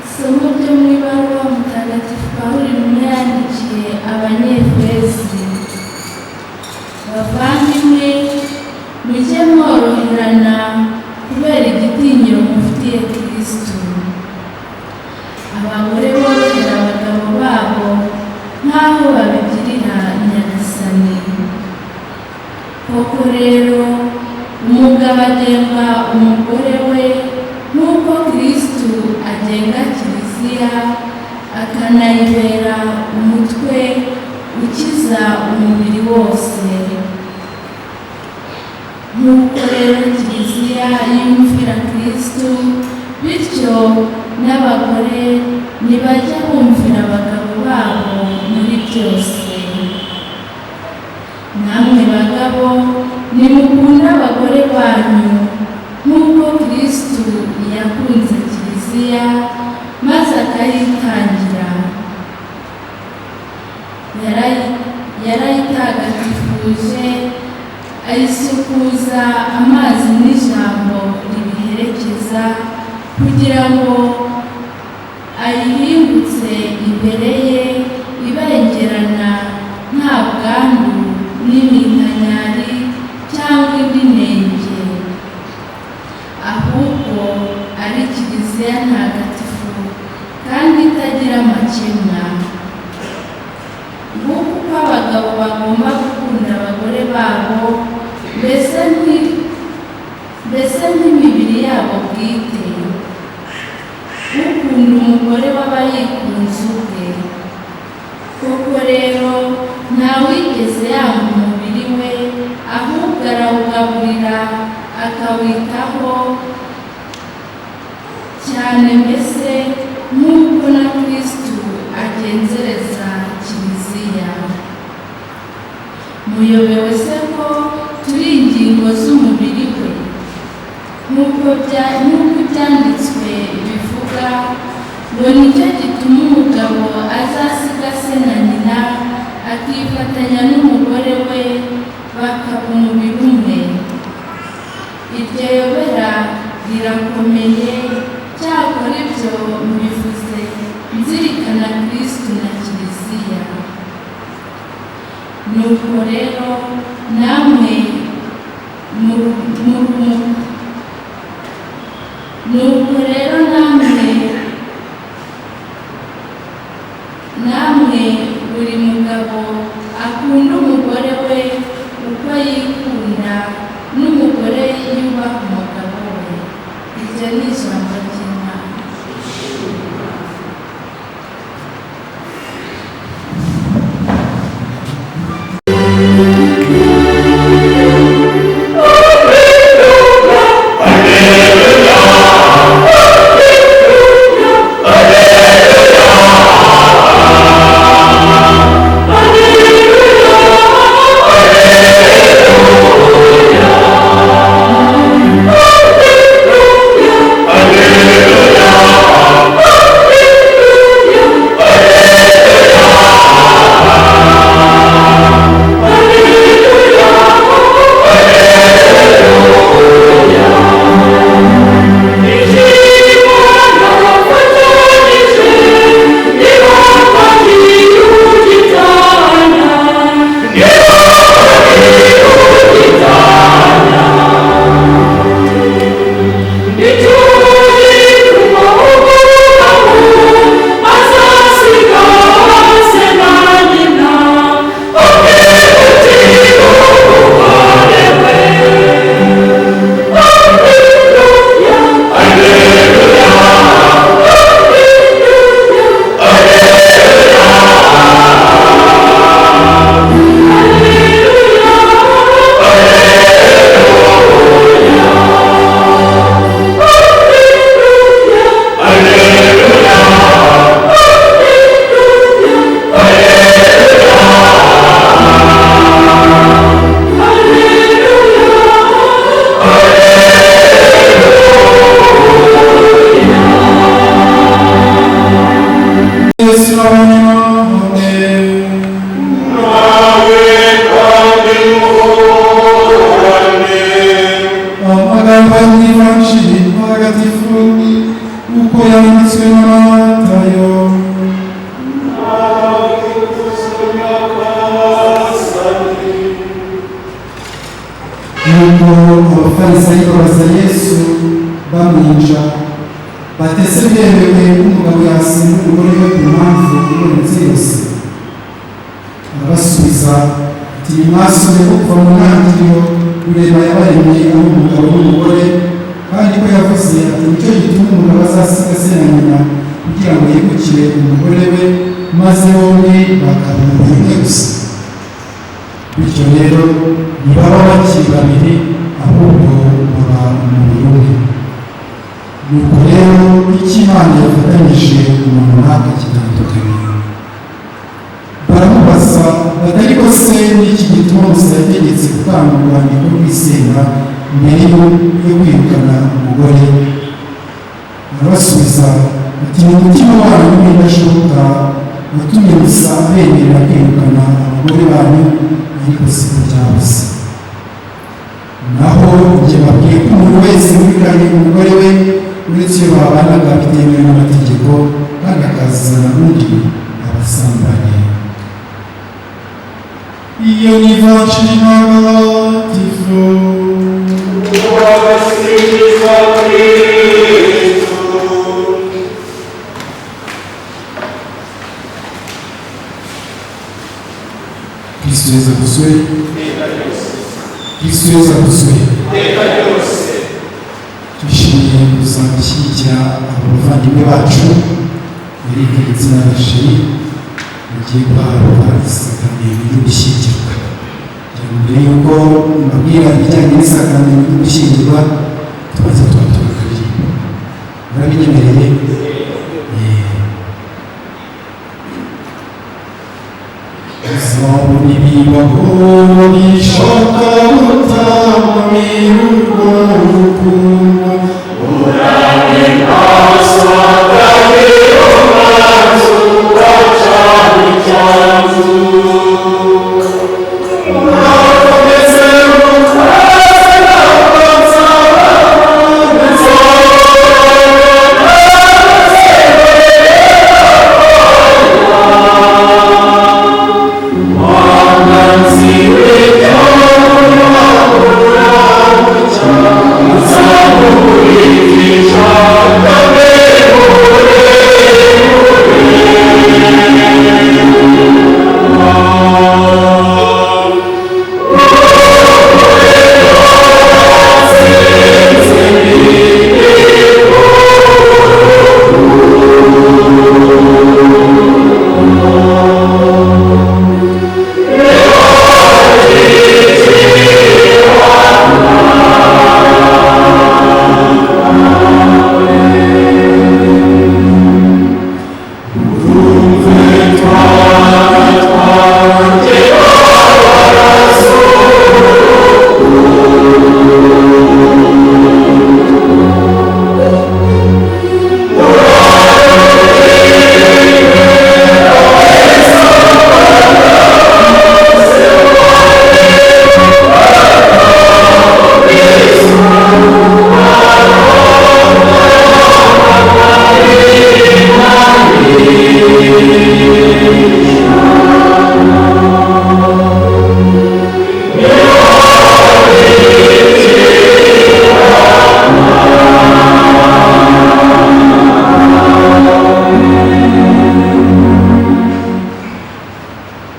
Isomo ryo mu ibaruwa Mutagatifu Pawulo intumwa yandikiye Abanyefezi. Bavandimwe, mujye mworoherana kubera igitinyiro mufitiye Kristo. Abagore borohera abagabo babo nk'aho babigirira Nyagasani. Koko rero, umugabo agenga umugore we nk'uko Kristo agenga Kiliziya, akanayibera umutwe ukiza umubiri wose. Nk'uko rero Kiliziya yumvira Kristo, bityo n'abagore ntibajya bumvira abagabo babo muri byose. Namwe bagabo, nimukunde abagore banyu nk'uko Kristo yakunze Kiliziya maze akayitangira. Yarayitagatifuje, ayisukuza amazi n'ijambo ribiherekeza, kugira ngo ayihingutse imbere ye ibengerana, nta bwandu n'iminkanyari cyangwa indi nenge, ahubwo ari Kiliziya ntagatifu kandi itagira amakemwa. Nguko uko abagabo bagomba gukunda abagore babo, mbese nk'imibiri yabo bwite. Ukunda umugore we aba yikunze ubwe. Koko rero, ntawigeze yanga umubiri we, ahubwo arawugaburira akawitaho cyane, mbese nk'uko na Kristu agenzereza Kiliziya. Muyobewe se ko turi ingingo z'umubiri we? Nk'uko Ibyanditswe bivuga ngo: "Nicyo gituma umugabo azasiga se na nyina, akifatanya n'umugore we, bakaba umubiri umwe." Iryo yobera rirakomeye, cyakora ibyo mbivuze nzirikana Kristu na Kiliziya. Nuko rero namwe nuko rero namwe, buri mugabo akunda umugore we uko yikunda, n'umugore yubaha umugabo we. Iryo ni ijambo ry'Imana. Nuko Abafarisayo babaza Yesu bamwica bati: "Ese biremewe ko umugabo yasenda umugore we ku mpamvu ibonetse yose?" Arabasubiza ati: "Ntimwasomye ko kuva mu ntangiriro Rurema yabaremye ari umugabo n'umugore, kandi ko yavuze ati: 'Nicyo gituma umugabo azasiga se na nyina kugira ngo yegukire umugore we, maze bombi bakaba umubiri umwe gusa'? Bityo rero ntibaba bakiri babiri, ahubwo baba umubiri umwe. Nuko rero icyo Imana yafatanyije, umuntu ntakagitandukanye." Baramubaza bati: "Ariko se n'iki gituma Musa yategetse gutanga urwandiko rw'isenda mbere yo kwirukana umugore?" Arabasubiza ati: "Ni umutima wanyu w'indashoboka watumye Musa abemerera kwirukana abagore banyu, ariko siko byabuze. Naho njye babwiye ko umuntu wese wirukanye umugore we, uretse iyo babanaga bitemewe n'amategeko, kandi akazana undi, aba asambanye." Iyo ni ivanjiri ntagatifu. Urasingizwa Kristu. Kristu Yezu akuzwe! Iteka ryose. Kristu Yezu akuzwe! Iteka ryose. Twishimiye kuza gushyigikira abo bavandimwe bacu Eric ndetse na Rachel bagiye guhabwa isakaramentu ryo gushyingirwa. Kugira ngo mbere y'uko mbabwira ibijyanye n'isakaramentu ryo gushyingirwa, tubanze tubatura akaririmbo. Murabinyemereye? Uzabona ibibaho bishaka gutamira urwo rukundo. Urabe maso atagira umwanzu wacana icyanzu. Urakomeze utwaze n'amasaba,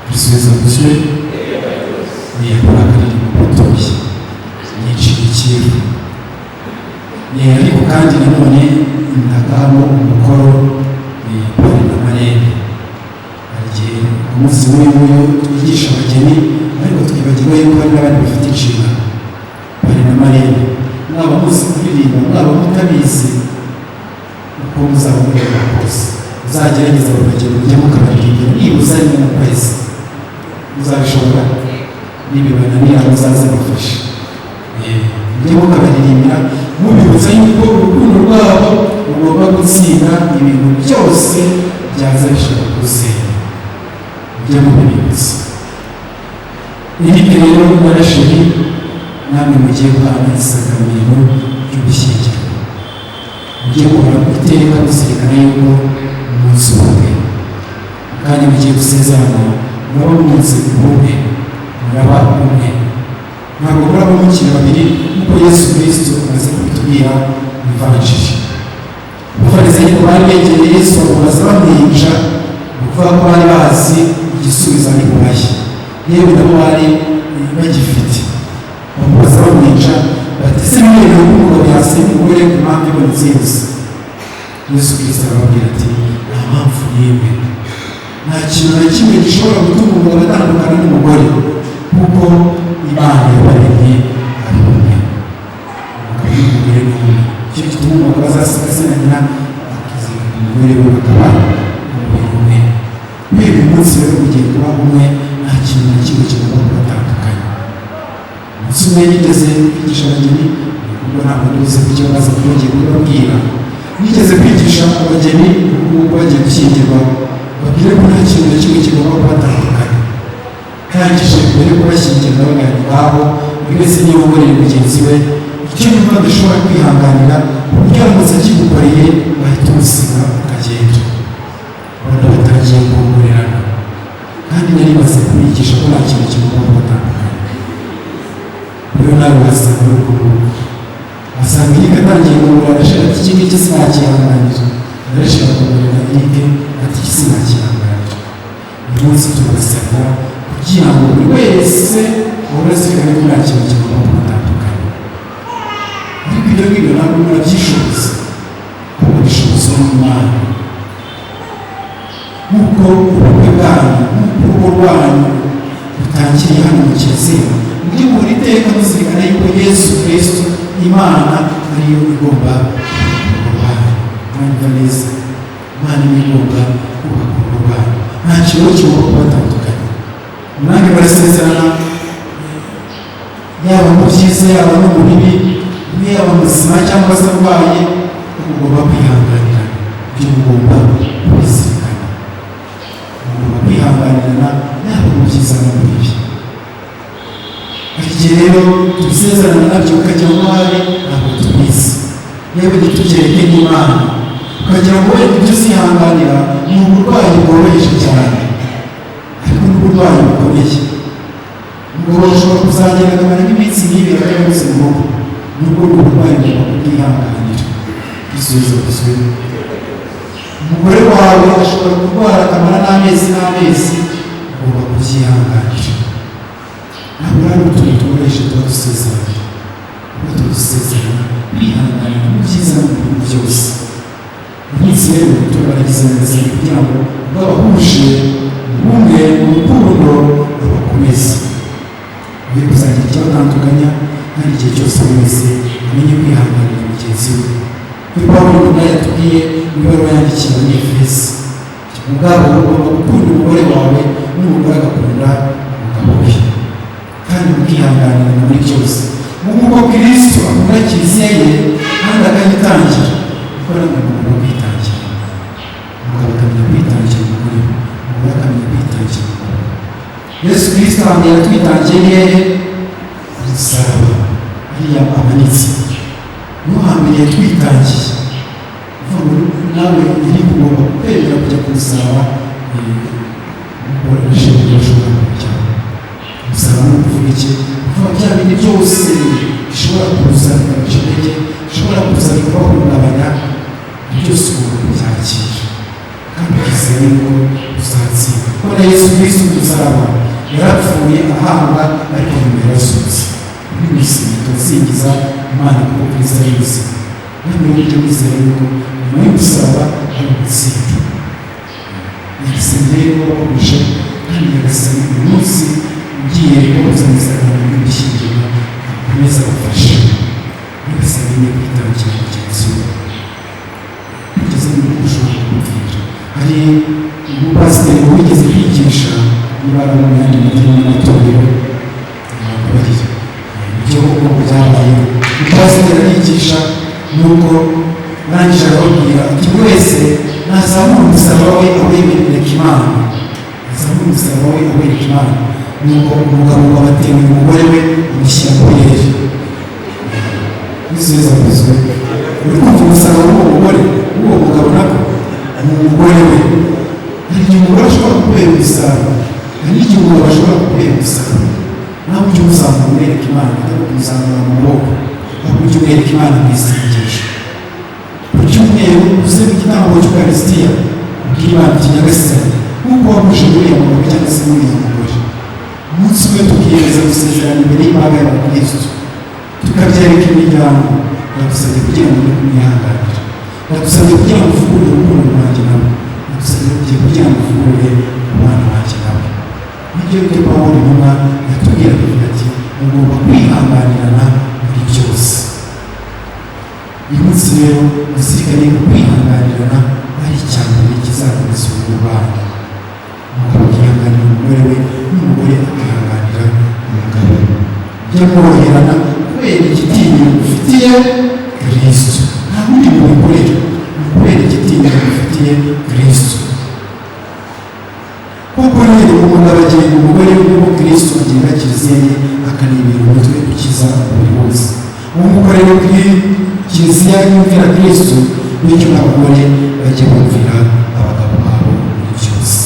Kristu Yezu akuzwe! Yego, akaririmbo gatoya nyinshi ikivu. Ariko kandi nanone ndagahamo umukoro parrain na marraine. Hari igihe ku munsi nk'uyu nguyu twigisha abageni, ariko tukibagirwa yuko hari n'abandi bafite inshingano. Parrain na marraine, mwaba muzi kuririmba, mwaba mutabizi, uko muzaba muririmba kose, muzagerageza abo bageni mujye mukabaririmbira nibuze rimwe mu kwezi. Muzabishobora? Nibibananira muzaze bafashe. Mujye mukabaririmbira mubibutsa yuko urukundo rwabo rugomba gutsinda ibintu byose byaza bishaka kurusenya. Mujye mubibibutsa. Eric rero na Rachel, namwe mugiye guhana isakaramentu ryo gushyingirwa, mujye guhora iteka muzirikana yuko umunsi ubumwe kandi mugiye gusezerana, muraba munsi ubumwe, muraba umwe. Ntabwo muraba mukiri babiri, nk'uko Yesu Kristo amaze kubitubwira mu Ivanjiri. Abafarisayo bari begereye Yesu bamubaza bamwica, ni ukuvuga ko bari bazi igisubizo ari bubahe, yewe nabo bari bagifite. Bamubaza bamwica bati: "Ese biremewe ko umugabo yasenya umugore ku mpamvu ibonetse yose?" Yesu Kristo arababwira ati: "Nta mpamvu n'imwe, nta kintu na kimwe gishobora gutuma umugabo atandukana n'umugore, kuko Imana yabaremye ari umwe. Umugabo n'umugore ni umwe. Icyo gituma umugabo azasiga se na nyina, akizera umugore we, bakaba umubiri umwe. Guhera uyu munsi rero mugiye kuba umwe, nta kintu na kimwe kigomba kubatandukanya." Umunsi umwe nigeze kwigisha abageni, ubwo ntabwo nduzi kucyo baza kuba bagiye kubabwira. Nigeze kwigisha abageni ubu bagiye gushyingirwa, babwire ko nta kintu na kimwe kigomba kubatandukanya. Ndangije, mbere yo kubashyingira, ndabaganira ngaho buri wese niyongorere mugenzi we icyo yumva adashobora kwihanganira, ku buryo aramutse akigukoreye wahita umusiga ukagenda. Ubona batangiye kongorerana, kandi nari maze kubigisha ko nta kintu kigomba kubatandukanya. Rero nawe wasanga ari uko nguko, wasanga Eric atangiye kongorera agashira ati: "Iki ngiki sinakihanganira." Arashira kongorera Eric ati: "Iki sinakihanganira." Uyu munsi turabasabwa kugira ngo buri wese ahore azirikane ko nta kintu kigomba kubatandukanya. Ariko ibyo ngibyo ntabwo murabyishoboza, ahubwo bishobozwa n'Imana. Nk'uko ubukwe bwanyu, nk'uko urugo rwanyu rutangiriye hano mu kiliziya, mujye muhora iteka muzirikana yuko Yesu Kristo, Imana, ariyo igomba kubaka urugo rwanyu. Mwanyumva neza? Imana niyo igomba kubaka urugo rwanyu, nta kintu kigomba kubatandukanya. Umwanya barasezerana, yaba mu byiza, yaba no mu bibi, umwe yaba muzima cyangwa se arwaye, mugomba kwihanganirana. Ibyo mugomba kubizirikana, mugomba kwihanganirana yaba mu byiza no mu bibi. Hari igihe rero tubisezerana nabyo ukagira ngo ahari ntabwo tubizi, yewe ntitubyereke n'Imana, ukagira ngo wenda ibyo uzihanganira ni uburwayi bworoheje cyane, ariko n'uburwayi bukomeye. Umugabo ashobora kuzagenda akamara nk'iminsi nk'ibiri atagaruze mu rugo, nubwo ni uburwayi, ugomba kubwihanganira. Igisubizo gisubizo. Umugore wawe ashobora kurwara akamara n'amezi n'amezi, ugomba kubyihanganira. Ntabwo ari utuntu tworoheje tuba dusezerana, kuko tuba dusezerana kwihanganira mu byiza no mu bibi byose. Umunsi rero tubaragize neza kugira ngo ubwo abahuje ubumwe mu rukundo babakomeze, be kuzagira ikibatandukanya, kandi igihe cyose buri wese amenye kwihanganira mugenzi we. Kuri Pawulo intumwa yatubwiye mu ibaruwa yandikiye Abanyefesi: "Mugabo, ugomba gukunda umugore wawe, n'umugore agakunda umugabo we, kandi mukihanganirana muri byose, nk'uko Kristo akunda Kiliziya ye kandi akayitangira." Kuko namwe mugomba kwitangira. Umugabo akamenya kwitangira umugore we, umugore akamenya kwitangira umugabo. Yesu Kristo ahantu yatwitangiye ni hehe? Ku musaraba hariya amanitse, niho hambere yatwitangiye. Uvuga ngo nawe iri ugomba kwemera kujya ku musaraba, ushobora kujyaho. Umusaraba ni ukuvuga iki? Kuvuga bya bindi byose bishobora kuza bikabaca intege, bishobora kuza bikabahungabanya, byose ugomba kubyakira kandi ukizera yuko uzatsinda, kuko na Yesu Kristo ku musaraba yarapfuye ahambwa, ariko nyuma yarazutse. Muri muzima turasingiza Imana kuko Kristo ari muzima. Namwe mujye mwizera yuko nyuma y'umusaraba hari ugutsinda. Nyagasani rero wabahuje, kandi Nyagasani uyu munsi ugiye kubuzana isezerano ryo gushyingirwa akomeza abafashe. Nyagasani ni kwitangira mugenzi we kugeza mu rugo ushobora kumubwira. Hari umupasiteri wigeze kwigisha, niba ari mu yandi madini n'amatorero babarira ibyo ubwoko byabayeho. Umupasiteri arigisha, nuko arangije arababwira ati: "Buri wese nazamura umusaraba we awemerereka Imana, azamura umusaraba we awereka Imana." Nuko umugabo wabatewe umugore we amushyira mu birere. Bisubiza kuzwe, uri kumva umusaraba w'uwo mugore, w'uwo mugabo, nako ni umugore we. Hari igihe umugore ashobora kukubera umusaraba, hari n'igihe umugabo ashobora kukubera umusaraba. Nawe ujye umuzamura umwereka Imana, atari ukumuzamura mu maboko, ahubwo ujye umwereka Imana mu isengesho. Ku cyumweru uze mu gitambo cy'Ukarisitiya, ubwire Imana uti: "Nyagasani, nk'uko wahuje uriya mugabo cyangwa se n'uriya mugore, umunsi umwe tukiyemeza gusezerana imbere y'imbaga y'abakristo, tukabyereka imiryango, ndagusabye kugira ngo ube kumwihanganira, ndagusabye kugira ngo uvugurure urukundo rwanjye nawe, ndagusabye kugira ngo uvugurure umubano wanjye nawe." Nibyo byo Pawulo intumwa yatubwiraga, avuga ati: "Mugomba kwihanganirana muri byose." Uyu munsi rero muzirikane ko kwihanganirana ari icya mbere kizakomeza urugo rwanyu. Umugabo akihanganira umugore we, n'umugore akihanganira umugabo we, mujye mworoherana kubera igitinyiro mufitiye Kristo. Nta wundi mubikorera, ni ukubera igitinyiro mufitiye Kristo. Koko rero umugabo agenga umugore we nk'uko Kristo agenga Kiliziya ye, akanibera umutwe ukiza umubiri wose. Nk'uko rero kuri Kiliziya yumvira Kristo, bityo n'abagore bajye bumvira abagabo babo muri byose.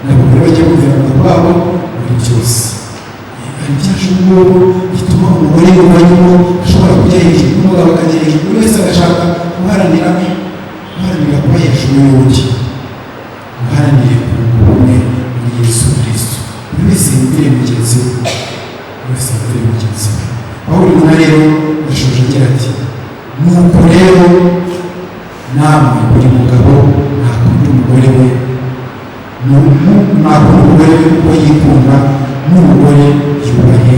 N'abagore bajye bumvira abagabo babo muri byose. Hari ibyaje ubu ngubu bituma umugore yumva yuko ashobora kujya hejuru, n'umugabo akajya hejuru, buri wese agashaka guharanira kuba hejuru y'undi. Guharanire kunga ubumwe muri Yesu Kristo, buri wese yumvire mugenzi we, buri wese yumvire mugenzi we. Pawulo intumwa rero yashoje agira ati: "Nuko rero namwe, buri mugabo nakunda umugore we, nakunda umugore we uko yikunda, n'umugore yubahe